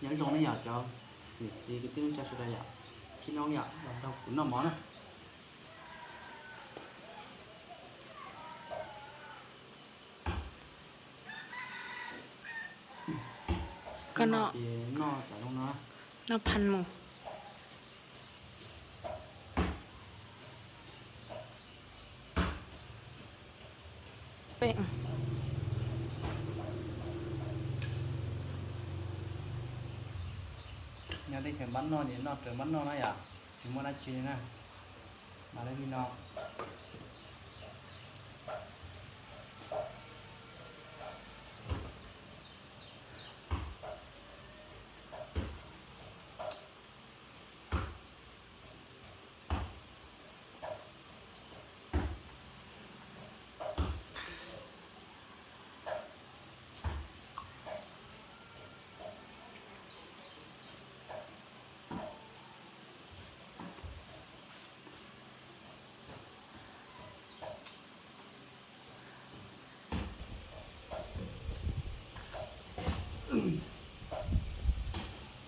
Nyob zoo nej yom cov niam txiv kwv tij neej tsa sawv daws yom, thiab no yom los nrog kuv noj mov na. Koj noj, noj cas zoo no, noj phan mus. Nyob teb chaws npab noj ces noj raws npab noj na yom, tsis muaj dab tsi li na. Mas li no.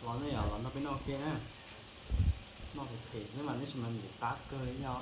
Los nej yom, los nrog peb noj ke na. Noj phem phem xwb mas tab sis mas ntim qab kawg li os.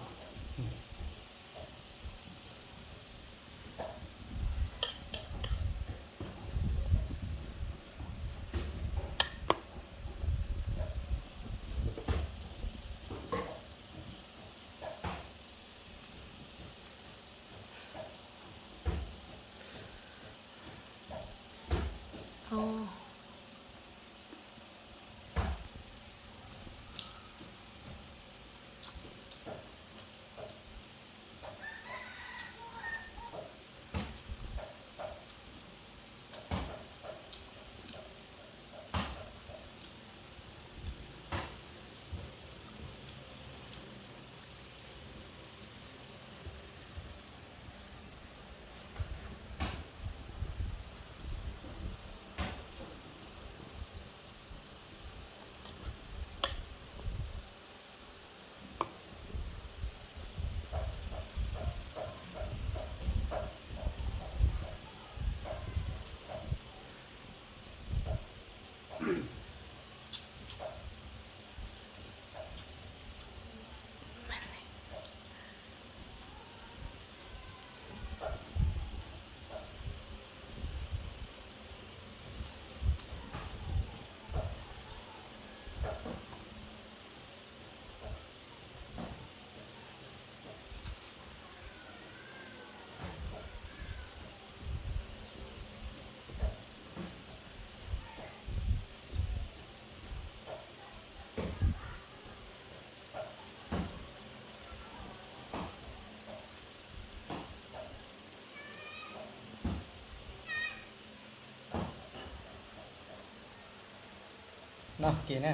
Noj ke na.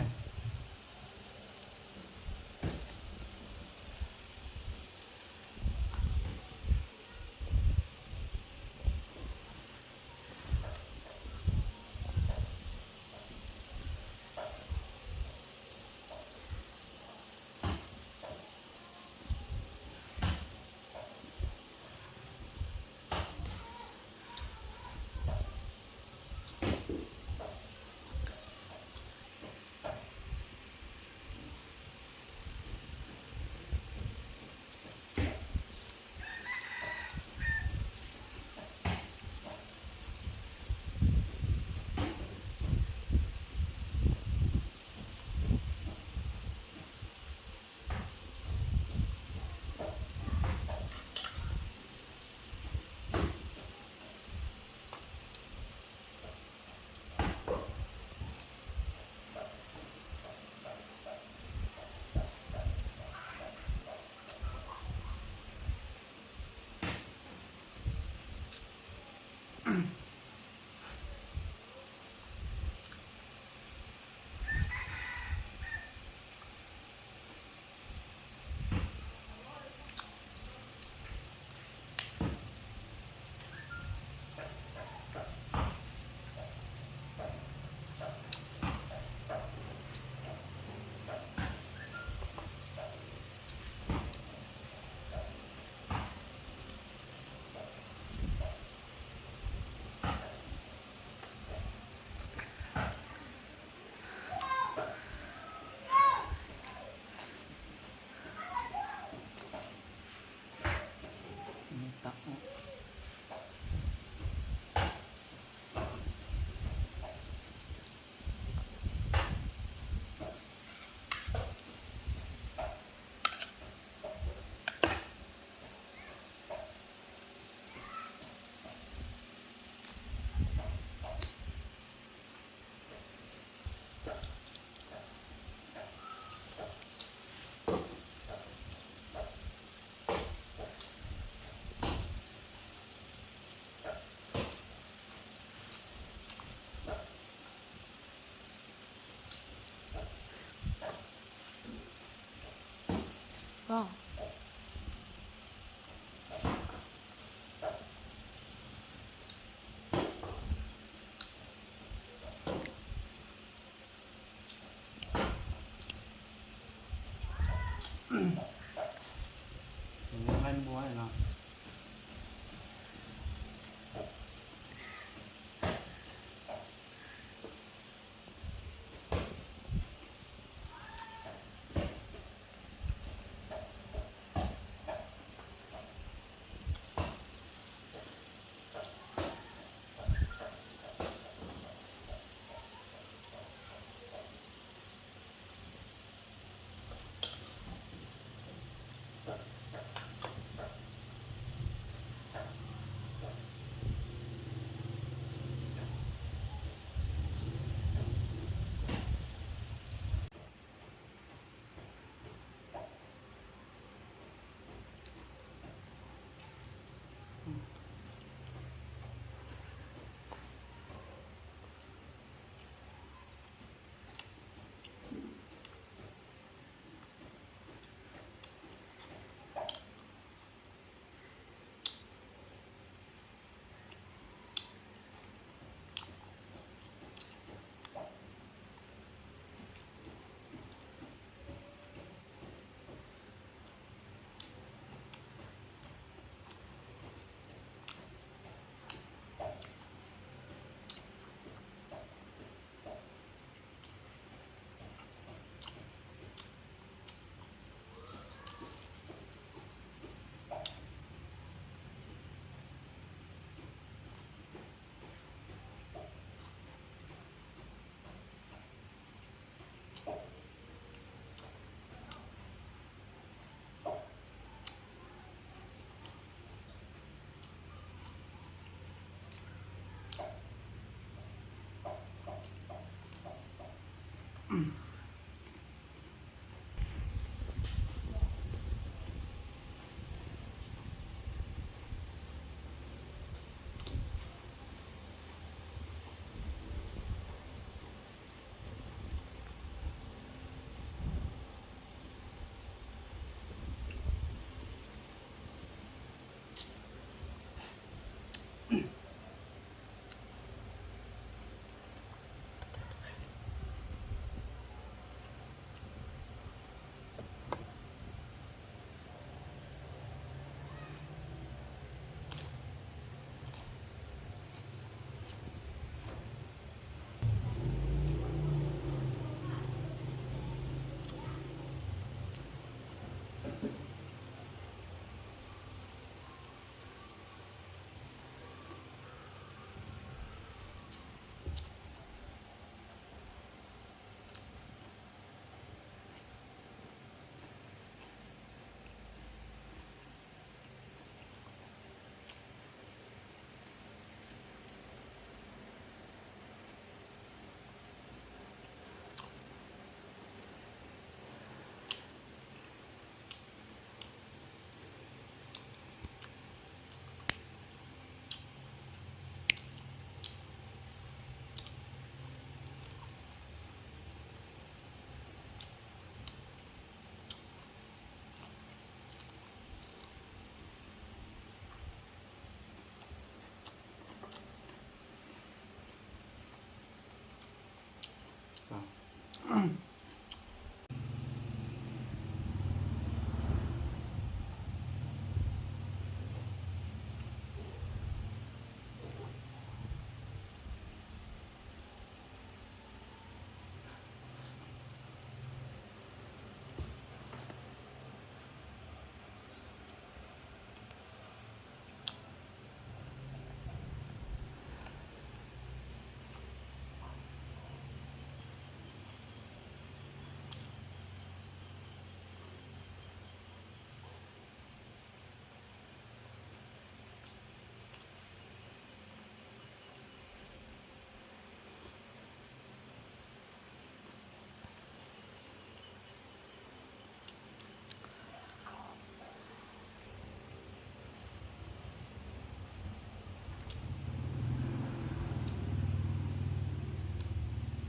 Koj nqaij npua no.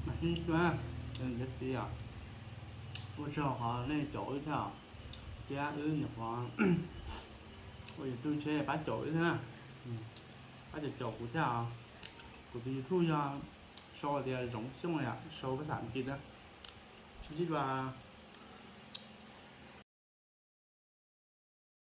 Mas ib tug, cov txiv os, ua tsaug qhov nej caum wb thiab os. Thiab wb nyuam qhuav ua YouTube ntshe pab caum wb thiab na. Pab caum caum kuv thiab os. Kuv tus YouTube yog sau tias Zoov Xyooj, sau phas xas Askiv na. Sib ntsib dua.